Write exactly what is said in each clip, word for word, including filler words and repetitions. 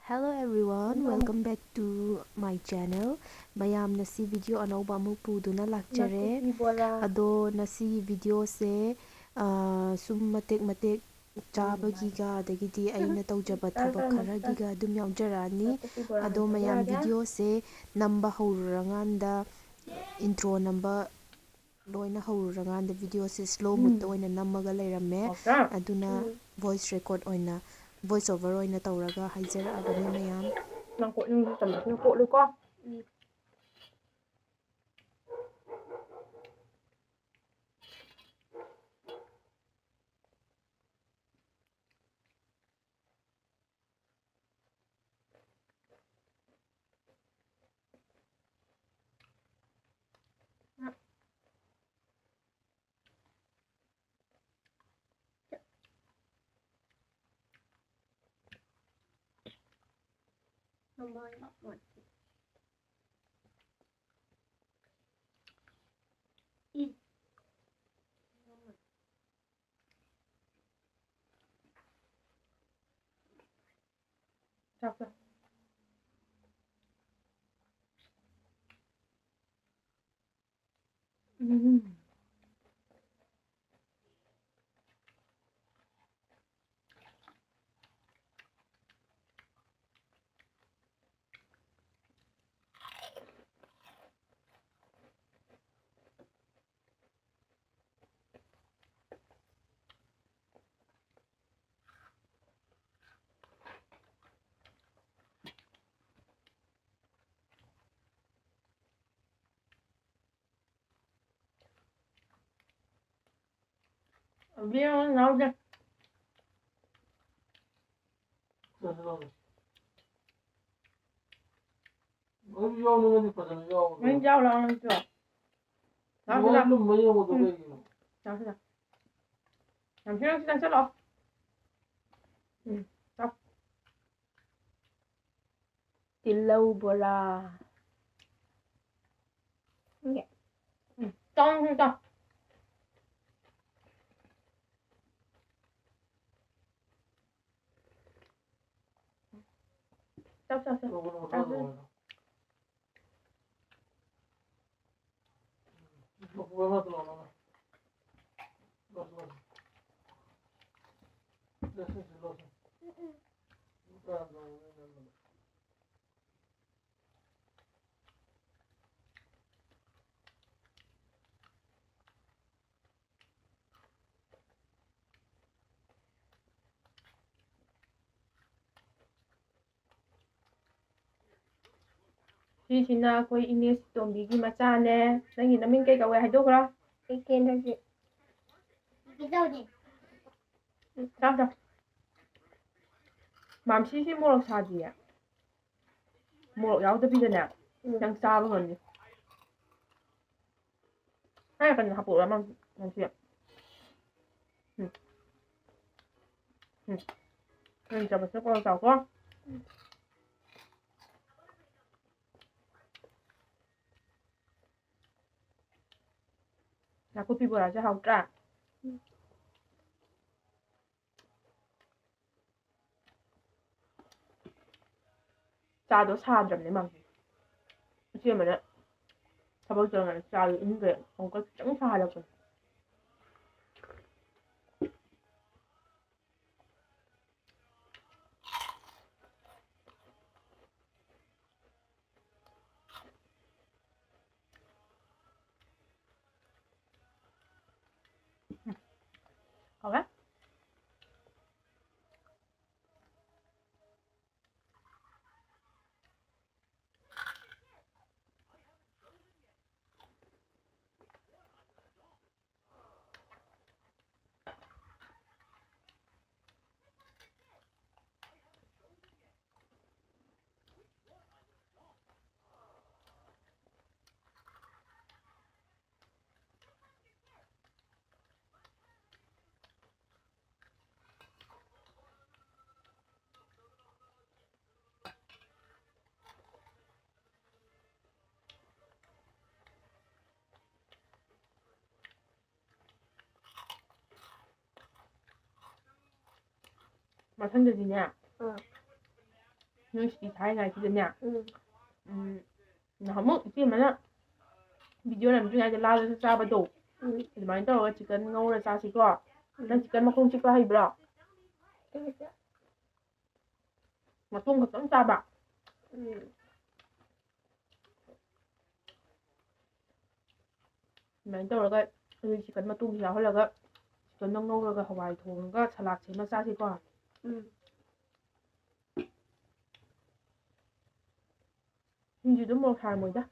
Hello everyone, welcome back to my channel. ꯃꯌꯥꯝ, ꯉꯁꯤ video ꯑꯅꯧꯕ ꯑꯃꯨꯛ ꯄꯨꯗꯨꯅ ꯂꯥꯛꯆꯔꯦ꯫ ꯅꯥꯀꯨꯞꯄꯤ ꯕꯣꯔꯥ꯫ ꯑꯗꯣ ꯉꯁꯤꯒꯤ videoꯁꯦ, ꯑꯥ, ꯁꯨꯝ ꯃꯇꯦꯛ ꯃꯇꯦꯛ ꯆꯥꯕꯒꯤꯒ ꯑꯗꯒꯤꯗꯤ ꯑꯩꯅ ꯇꯧꯖꯕ ꯊꯕꯛ ꯈꯔꯒꯤꯒ ꯑꯗꯨꯝ ꯌꯥꯎꯖꯔꯛꯑꯅꯤ꯫ ꯅꯥꯀꯨꯞꯄꯤ ꯕꯣꯔꯥ ꯑꯗꯣ ꯃꯌꯥꯝ ꯍꯥꯏꯖꯔꯒꯦ꯫ Videoꯁꯦ ꯅꯝꯕ ꯍꯧꯔꯨꯔꯀꯥꯟꯗ, intro ꯅꯝꯕ ꯂꯣꯏꯅ ꯍꯧꯔꯨꯔꯀꯥꯟꯗ videoꯁꯦ slow moodꯇ ꯎꯝ꯫ ꯑꯣꯏꯅ ꯅꯝꯃꯒ ꯂꯩꯔꯝꯃꯦ꯫ ꯍꯥꯎꯇ꯭ꯔꯥ? ꯑꯗꯨꯅ ꯎꯝ꯫ Voice record ꯑꯣꯏꯅ, voice over ꯑꯣꯏꯅ ꯇꯧꯔꯒ ꯍꯥꯏꯖꯔꯛꯑꯕꯅꯤ ꯃꯌꯥꯝ꯫ ꯅꯪ ꯀꯣꯠꯅꯤꯡꯕ ꯆꯥꯃꯁꯅ ꯀꯣꯠꯂꯨꯀꯣ꯫ ꯎꯝ꯫ ꯆꯥꯛ ꯆꯥ꯫ ꯎꯝ꯫ ꯑꯕꯦꯝꯃ ꯌꯥꯎꯗꯦ꯫ ꯑꯩꯁꯨ ꯌꯥꯎꯅꯤꯡꯉꯗꯤ ꯐꯖꯅ ꯌꯥꯎꯕꯅꯦ꯫ ꯅꯪ ꯌꯥꯎ ꯂꯥꯎ ꯅꯪꯁꯨ꯫ ꯂꯥꯎ ꯁꯤꯗ꯫ ꯂꯨꯝꯕ ꯌꯦꯡꯕꯗꯣ ꯎꯝ꯫ ꯀꯩꯒꯤꯅꯣ? ꯂꯥꯎ ꯁꯤꯗ꯫ ꯌꯥꯝ ꯊꯤꯅ ꯆꯪꯁꯤꯜꯂꯣ꯫ ꯎꯝ, ꯆꯥꯎ꯫ ꯇꯤꯜꯍꯧ ꯕꯣꯔꯥ꯫ ꯎꯝ, ꯆꯥꯎ, ꯅꯪꯁꯨ ꯆꯥꯎ꯫ ꯆꯥꯎ, ꯆꯥꯎ, ꯆꯥꯎ꯫ ꯆꯥꯎ, ꯆꯥꯎ꯫ ꯁꯤꯁꯤꯅ ꯑꯩꯈꯣꯏ ꯏꯅꯦ ꯇꯣꯝꯕꯤꯒꯤ ꯃꯆꯥꯅꯦ꯫ ꯅꯪꯒꯤ ꯅꯃꯤꯡ ꯀꯩ ꯀꯧꯋꯦ ꯍꯥꯏꯗꯣꯛꯈ꯭ꯔꯣ꯫ ꯀꯩꯊꯦꯜꯗꯒꯤ꯫ ꯀꯩꯗꯧꯔꯤ? ꯆꯥꯎ, ꯆꯥꯎ꯫ ꯃꯥꯝꯁꯤꯁꯤ ꯃꯣꯔꯣꯛ ꯁꯥꯗꯤꯌꯦ꯫ ꯃꯣꯔꯣꯛ ꯌꯥꯎꯗꯕꯤꯗꯅꯦ꯫ ꯎꯝ꯫ ꯅꯪ ꯆꯥꯕ ꯉꯝꯅꯤ꯫ ꯍꯥꯏ ꯀꯩꯅꯣ ꯍꯥꯄꯛꯑꯣ ꯃꯥꯝꯁꯤ꯫ ꯎꯝ꯫ ꯎꯝ꯫ ꯅꯪ ꯆꯥꯕꯁꯦ ꯀꯣꯟꯅ ꯆꯥꯎꯀꯣ꯫ ꯅꯥꯀꯨꯞꯄꯤ ꯕꯣꯔꯥꯁꯦ ꯍꯥꯎꯇ꯭ꯔꯥ? ꯎꯝ꯫ ꯆꯥꯗꯣ ꯁꯥꯗ꯭ꯔꯕꯅꯦ ꯃꯥꯝꯁꯤ꯫ ꯏꯆꯦ ꯑꯃꯅ ꯊꯕꯛ ꯆꯠꯂꯝꯗꯥꯏꯗ ꯆꯥꯗꯣ ꯏꯪꯈ꯭ꯔꯦ꯫ ꯑꯃꯨꯛꯀ ꯈꯤꯇꯪ ꯁꯥꯍꯜꯂꯛꯄꯅꯦ꯫ ꯍꯥꯎꯔꯦ꯫ ꯃꯊꯪꯗꯗꯤꯅꯦ꯫ ꯑꯥ꯫ ꯅꯣꯏ ꯁꯨꯇꯤ ꯊꯥꯏꯉꯥꯏꯁꯤꯗꯅꯦ꯫ ꯎꯝ꯫ ꯎꯝ, ꯅꯍꯥꯟꯃꯨꯛ ꯏꯆꯦ ꯑꯃꯅ ꯚꯤꯗꯤꯑꯣ ꯅꯝꯗ꯭ꯔꯤꯉꯩꯗ ꯂꯥꯗꯁꯨ ꯆꯥꯕꯗꯣ, ꯎꯝ꯫ ꯑꯗꯨꯃꯥꯏꯅ ꯇꯧꯔꯒ ꯆꯤꯛꯀꯟ ꯉꯧꯔ ꯆꯥꯁꯤꯀꯣ꯫ ꯎꯝ꯫ ꯅꯪ ꯆꯤꯛꯀꯟ ꯃꯈꯣꯡ ꯆꯤꯛꯄ ꯍꯩꯕ꯭ꯔꯣ? ꯍꯩꯇꯦ꯫ ꯃꯇꯣꯡ ꯈꯛꯇꯪ ꯆꯥꯕ? ꯎꯝ꯫ ꯑꯗꯨꯃꯥꯏꯅ ꯇꯧꯔꯒ ꯑꯩꯈꯣꯏ ꯆꯤꯛꯀꯟ ꯃꯇꯣꯡꯁꯨ ꯌꯥꯎꯍꯜꯂꯒ ꯆꯤꯛꯀꯟꯗꯣ ꯉꯧꯔꯒ ꯍꯋꯥꯏ ꯊꯣꯡꯉꯒ ꯁꯂꯥꯗ ꯁꯦꯝꯃ ꯆꯥꯁꯤꯀꯣ꯫ ꯎꯝ꯫ ꯁꯤꯡꯖꯨꯗꯣ ꯃꯣꯔꯣꯛ ꯁꯥꯔꯝꯃꯣꯏꯗ꯫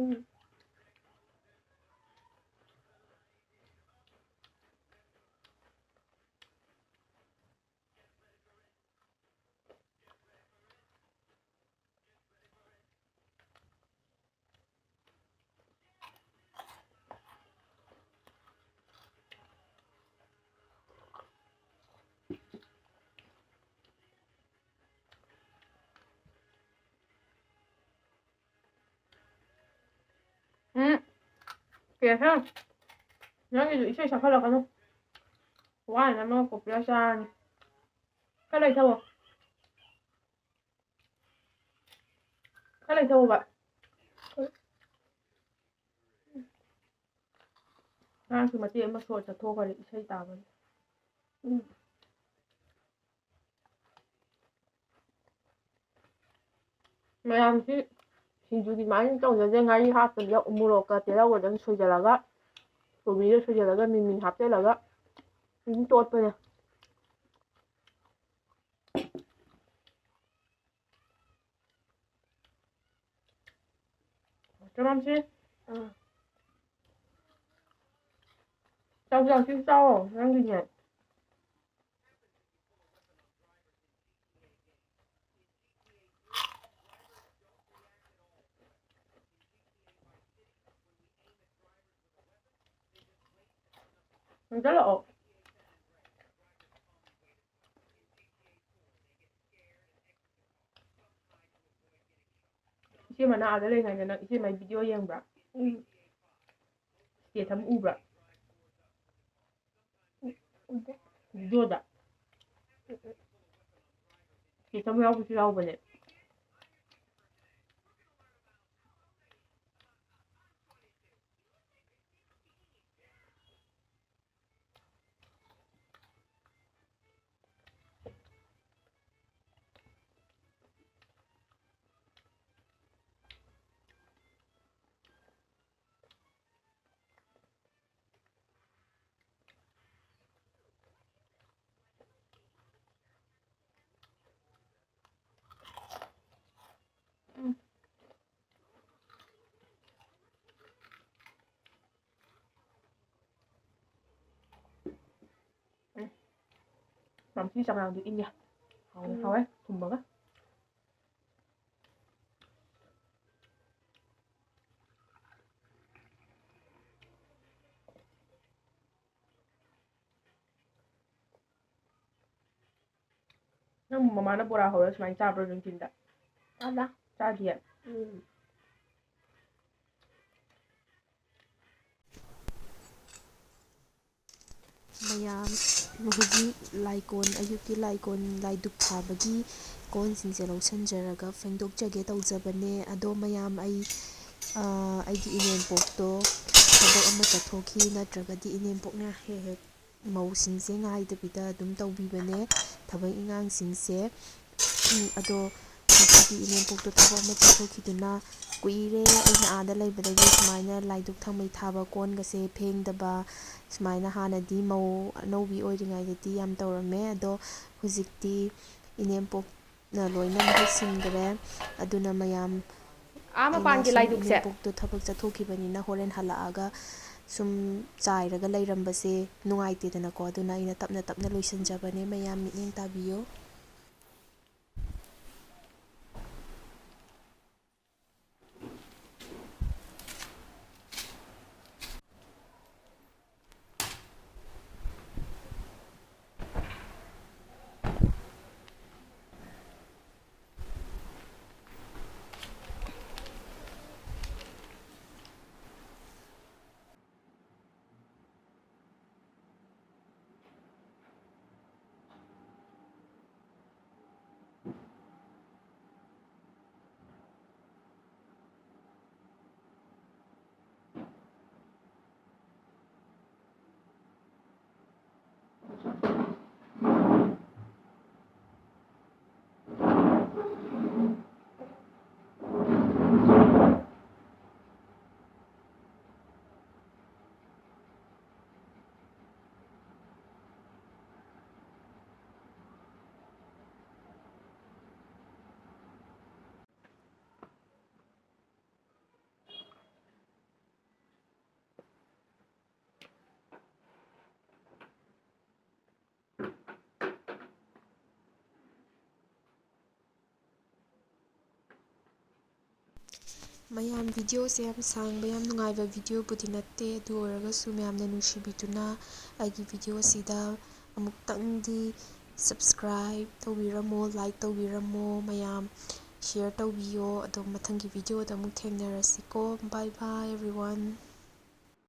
ꯎꯝ꯫ ꯎꯝ꯫ ꯀꯦꯁꯟ, ꯅꯪꯒꯤꯁꯨ ꯏꯁꯩ ꯁꯛꯍꯜꯂꯛꯀꯅꯨ꯫ ꯋꯥꯅ ꯑꯃ ꯀꯣꯄꯤꯔ ꯆꯥꯔꯅꯤ꯫ ꯈꯔ ꯂꯩꯊꯧꯑꯣ꯫ ꯈꯔ ꯂꯩꯊꯧꯑꯣꯕ꯫ ꯑꯉꯥꯡꯁꯨ ꯃꯇꯦꯛ ꯑꯃ ꯁꯣꯔ ꯆꯠꯊꯣꯛꯈ꯭ꯔꯦ ꯏꯁꯩ ꯇꯥꯕꯒꯤ꯫ ꯎꯝ꯫ ꯃꯌꯥꯝꯁꯤ ꯁꯤꯡꯖꯨꯗꯤ ꯑꯗꯨꯃꯥꯏꯅ ꯇꯧꯖꯗꯦ꯫ ꯉꯥꯔꯤ ꯍꯥꯞꯇꯕꯤꯗ ꯎꯃꯣꯔꯣꯛꯀ ꯇꯤꯜꯍꯧꯒꯗꯪ ꯁꯣꯏꯖꯜꯂꯒ, ꯀꯣꯕꯤꯗ ꯁꯣꯏꯖꯜꯂꯒ, ꯃꯤꯃꯤ ꯍꯥꯞꯆꯜꯂꯒ ꯑꯗꯨꯝ ꯇꯣꯠꯄꯅꯦ꯫ ꯆꯅꯝꯁꯤ꯫ ꯑꯥ꯫ ꯆꯥꯎ, ꯆꯥꯎ, ꯁꯤ ꯆꯥꯎꯑꯣ, ꯅꯪꯒꯤꯅꯦ꯫ ꯆꯪꯁꯜꯂꯛꯑꯣ꯫ ꯏꯆꯦ ꯃꯅꯥ ꯑꯥꯗ ꯂꯩꯉꯩꯗ ꯅꯪ ꯏꯆꯦ ꯃꯥꯏ ꯚꯤꯗꯤꯑꯣ ꯌꯦꯡꯕ꯭ꯔꯥ? ꯎꯝ꯫ ꯏꯆꯦ ꯊꯝ ꯎꯕ꯭ꯔꯥ? ꯎꯗꯦ꯫ ꯚꯤꯗꯤꯑꯣꯗ? ꯎꯝ, ꯎꯝ꯫ ꯏꯆꯦ ꯊꯝ ꯌꯥꯎꯕꯁꯨ ꯌꯥꯎꯕꯅꯦ꯫ ꯌꯥꯝ ꯊꯤ ꯆꯉꯥꯡꯗꯨ ꯏꯪꯉꯦ꯫ ꯍꯥꯎꯋꯦ, ꯎꯝ꯫ ꯍꯥꯎꯋꯦ, ꯊꯨꯝꯃꯒ꯫ ꯅꯪ ꯃꯃꯥꯅ ꯕꯣꯔꯥ ꯍꯧꯔ ꯁꯨꯃꯥꯏꯅ ꯆꯥꯕ꯭ꯔꯣ ꯅꯨꯡꯊꯤꯟꯗ? ꯆꯥꯗ꯫ ꯆꯥꯗꯤꯌꯦ? ꯎꯝ꯫ ꯃꯌꯥꯝ ꯍꯧꯖꯤꯛ ꯂꯥꯏꯀꯣꯟ, ꯑꯌꯨꯛꯀꯤ ꯂꯥꯏꯀꯣꯟ, ꯂꯥꯏꯗꯨꯛ ꯊꯥꯕꯒꯤ ꯀꯣꯟꯁꯤꯡꯁꯦ ꯂꯧꯁꯤꯟꯖꯔꯒ ꯐꯦꯡꯗꯣꯛꯆꯒꯦ ꯇꯧꯖꯕꯅꯦ꯫ ꯑꯗꯣ ꯃꯌꯥꯝ, ꯑꯩ, ꯑ, ꯑꯩꯒꯤ ꯏꯅꯦꯝꯄꯣꯛꯇꯣ ꯊꯕꯛ ꯑꯃ ꯆꯠꯊꯣꯛꯈꯤ, ꯅꯠꯇ꯭ꯔꯒꯗꯤ ꯏꯅꯦꯝꯄꯣꯛꯅ ꯍꯦꯛ ꯍꯦꯛ ꯃꯧꯁꯤꯡꯁꯦ ꯉꯥꯏꯗꯕꯤꯗ ꯑꯗꯨꯝ ꯇꯧꯕꯤꯕꯅꯦ ꯊꯕꯛ ꯏꯟꯈꯥꯡꯁꯤꯡꯁꯦ꯫ ꯎꯝ, ꯑꯗꯣ ꯉꯁꯤꯗꯤ ꯏꯅꯦꯝꯄꯣꯛꯇꯣ ꯊꯕꯛ ꯑꯃ ꯆꯠꯊꯣꯛꯈꯤꯗꯨꯅ ꯀꯨꯏꯔꯦ ꯑꯩꯅ ꯑꯥꯗ ꯂꯩꯕꯗꯒꯤ ꯁꯨꯃꯥꯏꯅ ꯂꯥꯏꯗꯨꯛ ꯊꯥꯎꯃꯩ ꯊꯥꯕ, ꯀꯣꯟꯒꯁꯦ ꯐꯦꯡꯗꯕ, ꯁꯨꯃꯥꯏꯅ ꯍꯥꯟꯅꯗꯤ ꯃꯧ ꯑꯅꯧꯕꯤ ꯑꯣꯏꯔꯤꯉꯩꯗꯗꯤ ꯌꯥꯝ ꯇꯧꯔꯝꯃꯦ꯫ ꯑꯗꯣ ꯍꯧꯖꯤꯛꯇꯤ ꯏꯅꯦꯝꯄꯣꯛꯅ ꯂꯣꯏꯅ ꯃꯍꯨꯠ ꯁꯤꯟꯈ꯭ꯔꯦ꯫ ꯑꯗꯨꯅ ꯃꯌꯥꯝ, ꯑꯥ ꯑꯩꯅ ꯃꯄꯥꯟꯒꯤ ꯁꯨꯝ ꯂꯥꯏꯗꯨꯛꯁꯦ? ꯏꯅꯦꯝꯄꯣꯛꯇꯣ ꯊꯕꯛ ꯆꯠꯊꯣꯛꯈꯤꯕꯅꯤꯅ ꯍꯣꯔꯦꯟ ꯍꯜꯂꯛꯑꯒ ꯁꯨꯝ ꯆꯥꯏꯔꯒ ꯂꯩꯔꯝꯕꯁꯦ ꯅꯨꯡꯉꯥꯏꯇꯦꯗꯅꯀꯣ꯫ ꯑꯗꯨꯅ ꯑꯩꯅ ꯇꯞꯅ ꯇꯞꯅ ꯂꯣꯏꯁꯤꯟꯖꯕꯅꯦ꯫ ꯃꯌꯥꯝ ꯃꯤꯠꯌꯦꯡ ꯇꯥꯕꯤꯌꯨ꯫ ꯃꯌꯥꯝ, videoꯁꯦ ꯌꯥꯝ ꯁꯥꯡꯕ, ꯌꯥꯝ ꯅꯨꯡꯉꯥꯏꯕ videoꯕꯨꯗꯤ ꯅꯠꯇꯦ, ꯑꯗꯨ ꯑꯣꯏꯔꯒꯁꯨ ꯃꯌꯥꯝꯅ ꯅꯨꯡꯁꯤꯕꯤꯗꯨꯅ ꯑꯩꯒꯤ videoꯁꯤꯗ ꯑꯃꯨꯛꯇꯪꯗꯤ subscribe ꯇꯧꯕꯤꯔꯝꯃꯣ, like ꯇꯧꯕꯤꯔꯝꯃꯣ ꯃꯌꯥꯝ, share ꯇꯧꯕꯤꯌꯣ꯫ ꯑꯗꯣ ꯃꯊꯪꯒꯤ videoꯗ ꯑꯃꯨꯛ ꯊꯦꯡꯅꯔꯁꯤꯀꯣ꯫ Bye bye everyone꯫